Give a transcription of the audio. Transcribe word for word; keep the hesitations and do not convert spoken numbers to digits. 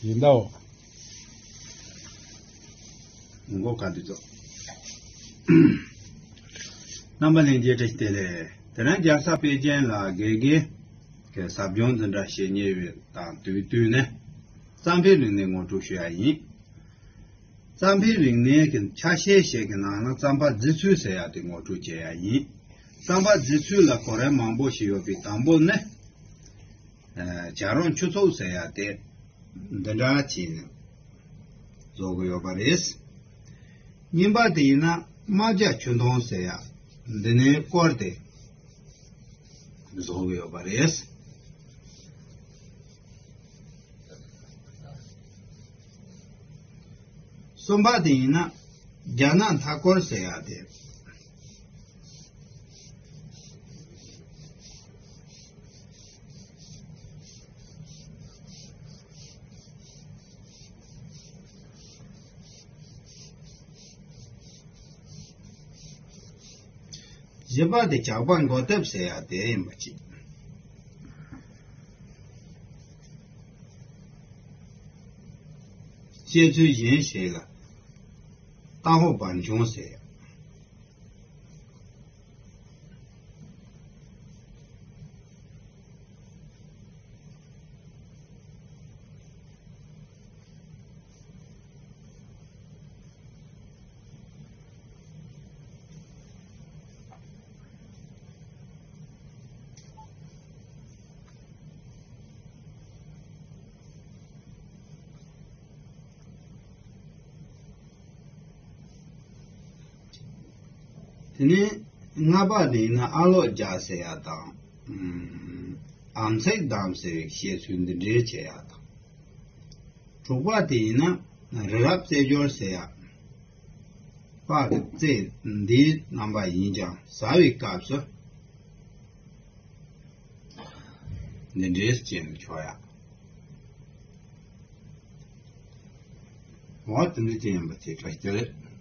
ཡིན་ད་འོ། མགོ་ག་དུས་ཚོད། རྣམ་པ་ལྷན་རྒྱས་བཀྲ་ཤིས་བདེ་ལེགས། དེ་རིང་རྒྱལ་ས་པེ་ཅིན་ལ་དགེ་རྒན་གྱི་ཟབ་སྦྱོང་འཛིན་གྲྭ་བྱེད་ཉེ་བའི་དང་དུས་བསྟུན་ནས་རྩ་འཕེན་རིག་གནས་ངོ་སྤྲོད་ཞུ་ཡ་ཡིན། རྩ་འཕེན་རིག་གནས་ཀྱི་ཆ་ཤས་ཤིག་གི་ནང་ན་རྩམ་པ་བརྫི་ཚུལ་ཟེར་ཡ་དེ་ངོ་སྤྲོད་བྱེད་ཡ་ཡིན། རྩམ་པ་བརྫི་ཚུལ་ལ་གོ་རིམ་མང་པོ་ཞིག་ཡོད་པའི་དང་པོ་ནི། ཨ། བྱ་རུང་ཆུ་ཚོད་ཟེར་ཡ་དེ་འདི་འདྲ་བྱས་ནས་བཟོ་གི་ཡོད་པ་རེད། གཉིས་པ་དེ་ཡིན་ན་རྨ་བྱ་ཆུ་མཐོང་ཟེར་ཡ་འདི་ནས་སྐོར་དེ་བཟོ་གི་ཡོད་པ་རེད། གསུམ་པ་དེ་ཡིན་ན་རྒྱ་ནག་མཐའ་སྐོར་ཟེར་ཡ་དེ། བཞི་པ་དེ་ཇག་པ་འགོག་ཐབས་ཟེར་ཡ་དེ་ཡིན་པ་ཅིག་བཤད་ཚུལ་གཞན་ཞིག་ལ་ཏཱ་ཧོ་བན་ཆུང་ཟེར་ཡ། དེ་ནས་ལྔ་པ་དེ་ཡིན་ན་ཨ་ལོ་རྒྱ་ཟེར་ཡ་དང་། ཨམ་ཚེག་དམ་ཟེར་བའི་བཤད་ཚུལ་འདི་འདྲའི་བྱེད་ཡ་དང་། དྲུག་པ་དེ་ཡིན་ན་རི་རབ་རྩེད་འཇོར་ཟེར་ཡ། པགས་ཀྱི་རྩེ་འདིའི་རྣམ་པ་ཡིན་ཀྱང་ཟ་བའི་སྐབས་སུ་འདི་འདྲའི་རྐྱེན་ཆོག་ཡ། འོ་དེ་འདྲའི་རྐྱེན་ཡིན་པ་དེ་གྲ་རྒྱུ་རེད།